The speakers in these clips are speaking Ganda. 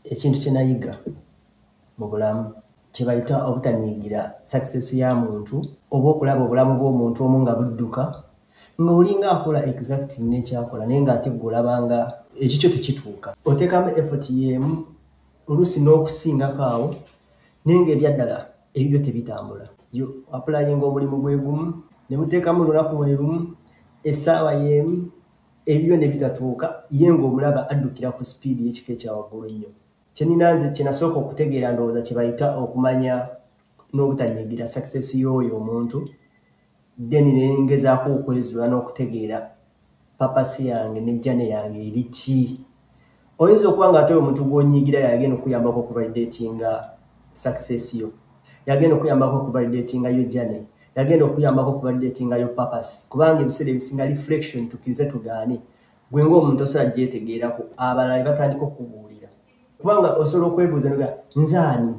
Ekintu kye nayiga mu bulamu kye bayita obutanyiigira success ya muntu oba okulaba obulamu bw'omuntu omu nga budduka, ng'olinga akola exactly n'ekyakola, naye ng'ate ggwe olaba nga ekikyo tekituuka. Oteekamu effort y'emu, oluusi n'okusingako awo, naye ng'ebyaddala ebibyo tebitambula. You applyinga omulimu gwe gumu, ne muteekamu olunaku lwe lumu, essaawa y'emu, ebibyo ne bitatuuka, ye ng'omulaba addukira ku sipiidi y'ekika ekya waggulu ennyo. Kye nnina nze kye nasooka okutegeera, ndowooza kye bayita okumanya n'obutanyiigira success y'oyo omuntu, then ne ngezaako okwezuula n'okutegeera purpose yange ne journey yange eri ki. Oyinza okuba ng'ate oyo omuntu gw'onyiigira y'agenda okukuyambako okuvalidatinga success yo, y'agenda okukuyambako okuvalidatinga your journey, y'agenda okukuyambako okuvalidatinga your purpose, kubanga ebiseera ebisinga reflection, tukkirize tugaane, gwe ng'omuntu osobola gyetegeerako, abalala ne batandika okukubuulira. Kubanga osobola okwebuuza noga, "Nze ani?"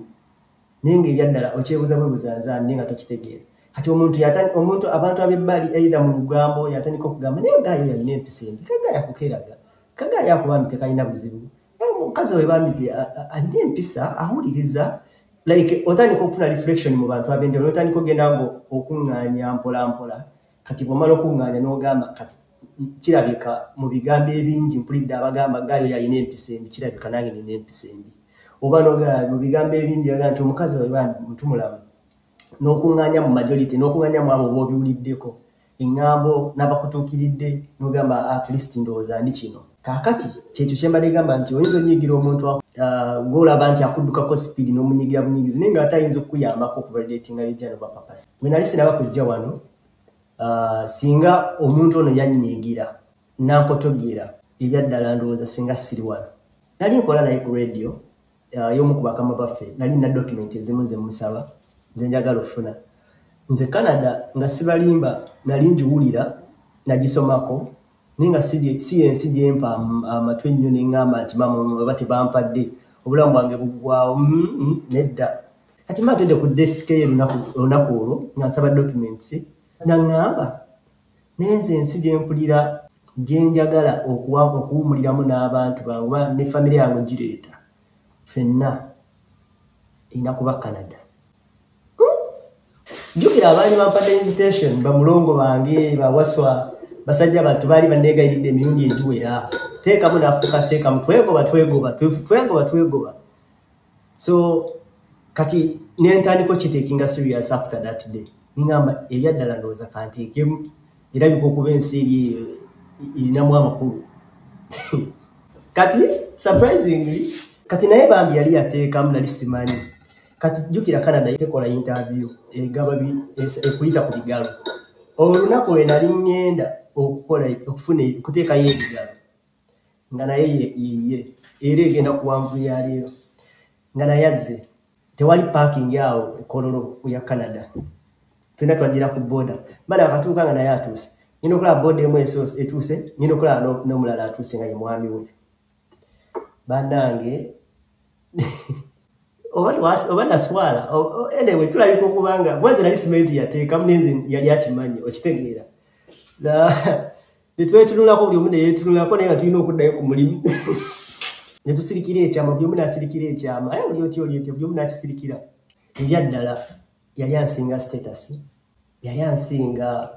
Naye ng'ebyaddala okyebuuza bwebuuza, "Nze ani?" naye nga tokitegeera. Kati omuntu omuntu, abantu ab'ebbali, either mu lugambo, yatandika okugamba, "Naye guy oyo alina empisa embi, ka guy akukeeraga, ka guy ako bambi tekalina buzibu, omukazi oyo bambi alina empisa, awuliriza." Like otandika okufuna reflection mu bantu ab'enjawulo, notandika ogenda nga okuŋŋaanya mpola mpola. Kati bw'omala okuŋŋaanya n'ogamba, "Kati kirabika mu bigambo ebingi mpulidde abagamba guy oyo alina empisa embi, kirabika nange nina empisa embi." Oba nogamba mu bigambo ebingi agamba nti omukazi oyo bambi muntu mulamu, n'okuŋŋaanya mu majority, n'okuŋŋaanya mu abo b'obiwuliddeko eŋŋambo n'abakutuukiridde, n'ogamba, "At least ndowooza ndi kino." Kaakati kyekyo kye mbadde gamba nti oyinza onyiigira omuntu gw'olaba nti akuddukako sipiidi, n'omunyiigira bunyiigizi, naye ng'ate ayinza okukuyambako okuvalidatinga your journey oba purpose. Bwe nali sinaba kujja wano, singa omuntu ono yannyiigira nankotogeera, ebyaddala ndowooza singa siri wano. Nali nkola naye ku radio y'omu ku bakama baffe. Nali nina document ezimu nze musaba, nze njagala okufuna. Nze Canada, nga sibalimba, nali ngiwulira, nagisomako, naye nga si yensi gyempa amatu ennyo neŋŋamba nti maama oba tebampadde obulamu bwange buggwawo. Nedda. Kati mba ntudde ku desk ye olunaku olwo nga nsaba documents, naŋŋamba, "Naye nze ensi gye mpulira gye njagala okuwummuliramu n'abantu bange oba ne famire yange ogireeta ffenna erina kuba Canada." Jjukira abaali bampadde invitation, bamulongo bange, bawaswa, basajja bantu baali banneegayiridde emirundi egiwera, teekamu nafuuka teekamu, twegoba, twegoba, twegoba, twegoba. So kati nentandika okitakinga serious after that day, ningamba, "Ebyaddala ndowooza kanteekemu, erabika okuba ensi eri eyo erinamu amakulu." Kati surprisingly, kati naye bambi yali yateekamu, nali simanyi. Kati jjukira Canada tekola interview, egaba ekuyita ku bigalo. Olunaku lwe nali ŋŋenda okukola okufuna okuteekayo ebigalo, nga naye yiye era egenda kuwanvu ya leero, nga naye azze. Tewali parking awo ekololo ya Canada, ffenna twagira ku boda. Mala akatuuka nga naye atuuse, ngenda okulaba boda emu etuuse, ngenda okulaba n'omulala atuuse nga ye mwami we. Bannange, oba naswala. Anyway, tulabika okubanga bwanze nali simenti yateekamu, nenze yali akimanyi, okitegeera. Netwetunulako, buli omu neyetunulako, naye nga tulina okuddayo ku mulimu, netusirikira ekyama, buli omu nasirikira ekyama. Aye oli otya, oli otya, buli omu nakisirikira. Ebyaddala yali ansinga status, yali ansinga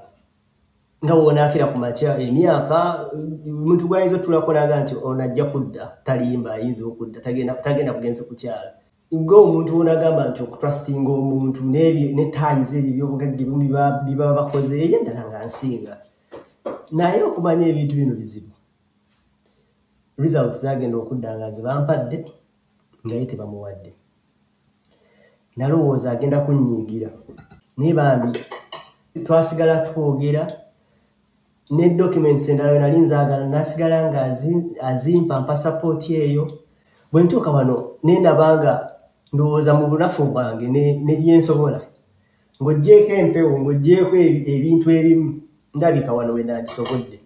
nga wonaakira ku makya emyaka, omuntu gwayinza otulako naga nti ono ajja kudda, talimba, ayinza okudda, tagenda kugenza kukyala. Nga omuntu wonagamba nti okutrustinga omuntu ne ties ebyo ebyobugagga ebimu bibaba bakoze, ebyaddala nga nsinga. Naye okumanya ebintu bino bizibu. Results zagenda okudda nga nze bampadde, nga ye tebamuwadde. Nalowooza agenda kunnyiigira, naye bambi twasigala twogera, ne documents endala we nali nzaagala nasigala nga azimpa, mpa support eyo. Bwe ntuuka wano nendaba nga ndowooza mu bunafu bwange ne byensobola, ng'oggyeeko empewo, ng'oggyeeko ebintu ebimu, ndabika wano we nandisobodde,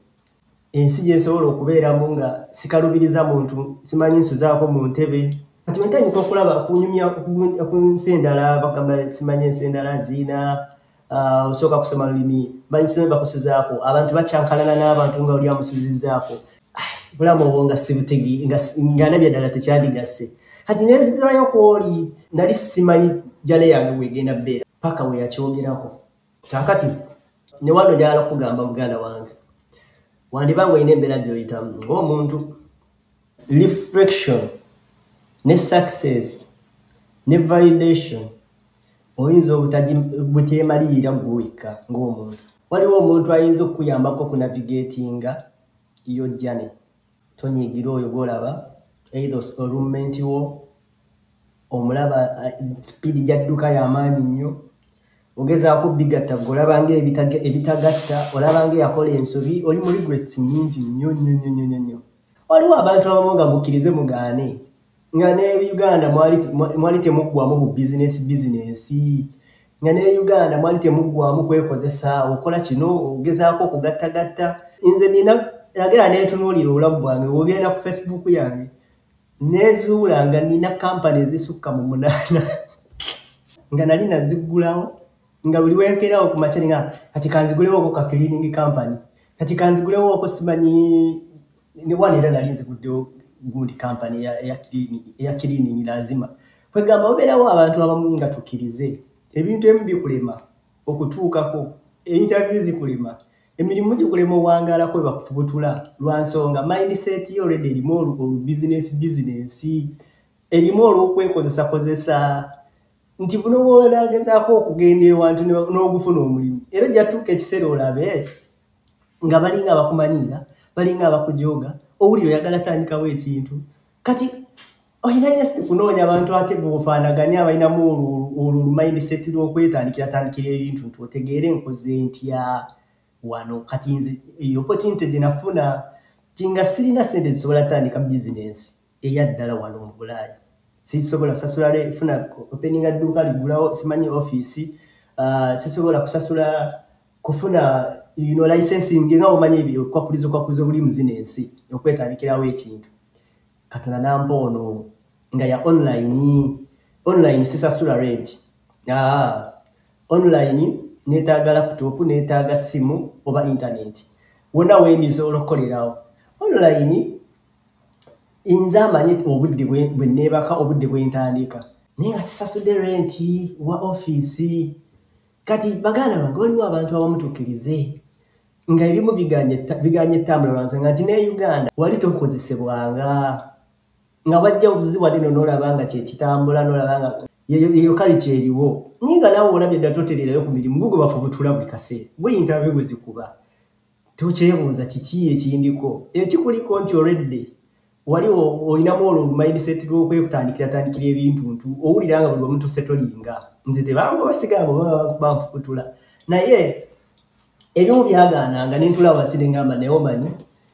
ensi gye nsobola okubeeramu nga sikalubiriza muntu, simanyi nsuzaako mu ntebe. Kati bwe ntandika okulaba okunyumya ku nsi endala, bagamba simanyi ensi endala ziina osooka kusoma lulimi, manyi simanyi bakusuzaako, abantu bakyankalana n'abantu nga oli amusuzizzaako. Bulamu obwo nga sibutegi, nga ndabye ddala tekyandigasse. Kati nenzirayo kwoli, nali simanyi journey yange bwegenda bbeera paka we yakyogerako. Kaakati ne wano njagala okugamba muganda wange, wandibanga olina embeera gy'oyitamu ng'omuntu, reflection ne success ne validation oyinza obuteemalirira ggwe wekka ng'omuntu. Waliwo omuntu ayinza okukuyambako okunavigatinga your journey. Tonyiigira oyo gw'olaba, either roommate wo omulaba speed gy'adduka y'amaanyi nnyo, ogezaako bigatta ggwe olaba ng'ebitagatta, olaba ng'eyakola ensobi, oli mu regrets nnyingi nnyo nnyo nnyo nnyo nnyo. Waliwo abantu abamu nga mukkirize mugaane, nga ne Uganda mwali temuggwamu bu bizinesi bizinensi, nga ne Uganda mwali temuggwamu kwekozesa, okola kino ogezaako okugattagatta. Nze nina nagenda neetunuulira obulamu bwange, bw'ogenda ku Facebook yange neezuula nga nina kampani ezisukka mu 8 nga nali naziggulawo, nga buli wenkeerawo ku makya ninga kati kanzigulewooko ka cleaning company, kati kanzigulewooko simanyi ne wano era nali nziguddewo gundi kampani eya cleaning lazima. Kwegamba wabeerawo abantu abamu nga tukkirize ebintu ebimu bikulema okutuukako, interview zikulema, emirimu gikulema owangaalako we bakufubutula lwa nsonga mindset yo already erimu olu business bizinensi, erimu olw'okwekozesakozesa nti buno bw'onaagezaako okugenda ewantu n'ogufuna omulimu era ojja tuuka ekiseera olabe nga balinga abakumanyiira, balinga abakujooga, owulira oyagala tandikawo ekintu. Kati olina just kunoonya abantu ate bw'ofaanaganya abalinamu olwo olu mindset lw'okwetandikira tandikira ebintu nti otegeere nkoze ntya wano. Kati nze eyo opportunity gye nafuna nti nga sirina ssente zisobola kutandika bizinensi eya ddala wano mu Bulaaya. Sisobola kusasula funa openinga dduuka liggulawo simanyi ofiisi, sisobola kusasula kufuna licensing nga bw'omanyi obukwakulizo bukwakulizo buli mu zino ensi okwetandikirawo ekintu. Katonda n'ampa ono nga ya online, online sisasula rent. Online neetaaga laptop, neetaaga ssimu oba internet. Wonna wendi nsobola okukolerawo. Online nze amanyi obudde bwe neebaka, obudde bwe ntandika naye nga sisasudde rent wa ofiisi. Kati baganda bange waliwo abantu abamu tukkirize nga ebimu biganye ettambula lwa nsonga nti ne Uganda wali tokozesebwanga, nga wajja obuzibu ate nno n'olaba nga kye kitambula n'olaba nga yeyo culture eriwo. Naye nga naawe olabye dda totereerayo ku mirimu gwo gwe bafubutula buli kaseera, gwe interview gwe zikuba. Tokyebuuza kiki ekindiko. Ekikuliko nti already wali olinamu olwo mindset lw'okwetandikira tandikira ebintu ntu owulira nga buli wamu tosettlinga. Nze tebangoba sigamba oba banfubutula. Naye ebimu byagaananga ne ntuula wansi ne ŋŋamba naye omanyi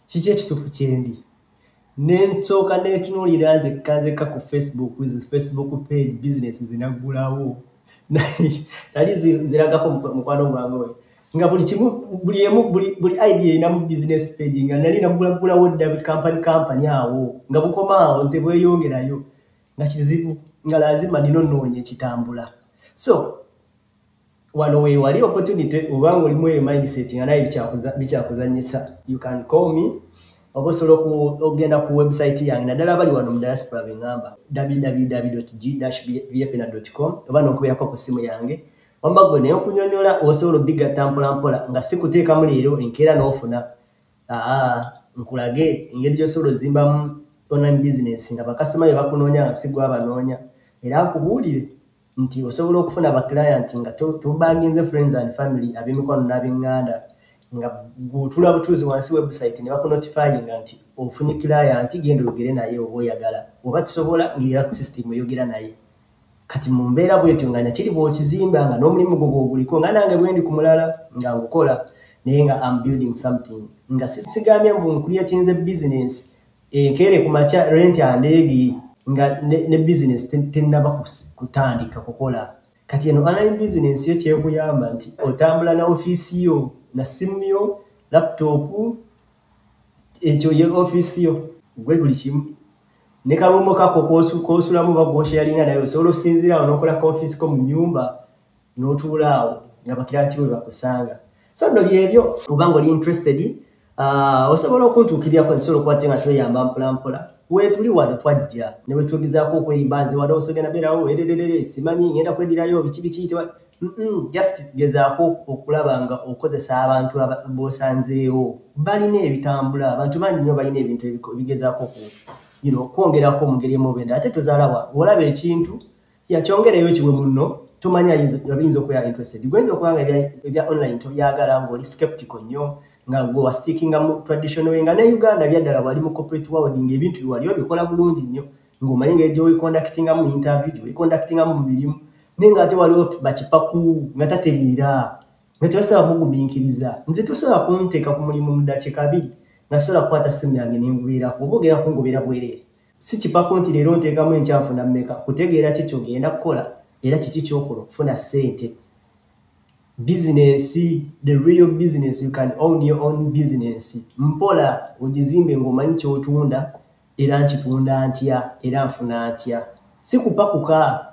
kiki ekituufu kye ndi. Ne nsooka neetunuulira nzekka nzekka ku Facebook, zi Facebook page business ze naggulawo. Nali ziragako mukwano gwange oyo nga buli kimu buli emu buli idea erinamu business page nga nali naggulaggulawo dda bi company company awo nga bukoma awo tebweyongerayo nga kizibu nga lazima nina onnoonya ekitambula. So wano we wali opportunity oba ng'olimu eyo mindset nga naye bikyakuzannyisa, you can call me oba osobola okugenda ku website yange naddala abali wano mu diaspora be ŋŋamba www.g-viepina.com oba n'okubeerako ku ssimu yange wamma ggwe naye okunnyonnyola osobola obbigatta mpola mpola nga si kuteekamu leero enkeera n'ofuna. Nkulage engeri gy'osobola ozimbamu online business nga bakasitoma be bakunoonya nga si ggwe abanoonya, era nkubuulire nti osobola okufuna ba client nga tobanginze friends and family, ab'emikwano n'ab'eŋŋanda, nga bw'otuula butuuzi wansi website ne bakunotifyinga nti ofunye client, genda oyogere naye oba oyagala, oba tosobola ng'era system eyogera naye. Kati mu mbeera bw'etyo nga nakiri bw'okizimba nga n'omulimu gwo gw'oguliko nga nange bwe ndi ku mulala nga ngukola naye nga am building something nga sigambye mbu nkucreatinze business enkeere ku makya rent andeegi nga ne business tennaba kutandika kukola. Kati eno online business yo kyekuyamba nti otambula na ofiisi yo na ssimu yo, laptop, ekyo ye ofiisi yo gwe buli kimu. Ne ka room kako k'osulamu oba gw'osharinga naye osobola okusinziira awo n'okola ka ofiisi ko mu nnyumba n'otuula awo nga ba client bo we bakusanga. So nno byebyo oba ng'oli interested, osobola okuntuukirirako nsobola okuba ate nga tweyamba mpola mpola. Weetuli wano twajja ne bwe twegezaako okwerimba, nze wano osogenda beerawo ererere, simanyi ngenda kweddirayo biki biki. Just gezaako okulaba nga okozesa abantu b'osanzeewo balina ebitambula. Abantu bangi nnyo balina ebintu ebigezaako kwongerako mu ngeri emu oba endala. Ate tozaalawa, bw'olaba ekintu yakyongereyo kiwe munno, tomanyi ayinza okubeera interested. Gwe oyinza okuba nga ebya online tobyagala, ng'oli skeptical nnyo, nga gwe wastickinga mu traditional way, nga ne Uganda byaddala wali mu corporate world, ng'ebintu byewali obikola bulungi nnyo, ng'omanyi engeri gy'oweconductingamu mu interview, gy'oweconductingamu mu mirimu, naye ng'ate waliwo bakipaku nga tatereera, nga tebasobola mugumiikiriza. Nze tosobola kunteeka ku mulimu mu ddakiika 2 nga sobola kukwata ssimu yange nengubeerako, oba ogenda kungobera bwereere. Si kipaku nti leero nteekamu, enkya nfuna mmeka. Kutegeera ki kyogenda kukola era kiki kyokola okufuna ssente. Bizinensi, the real business, you can own your own business mpola, ogizimbe ng'omanyi ky'otunda era nkitunda ntya era nfuna ntya, si kupakuka.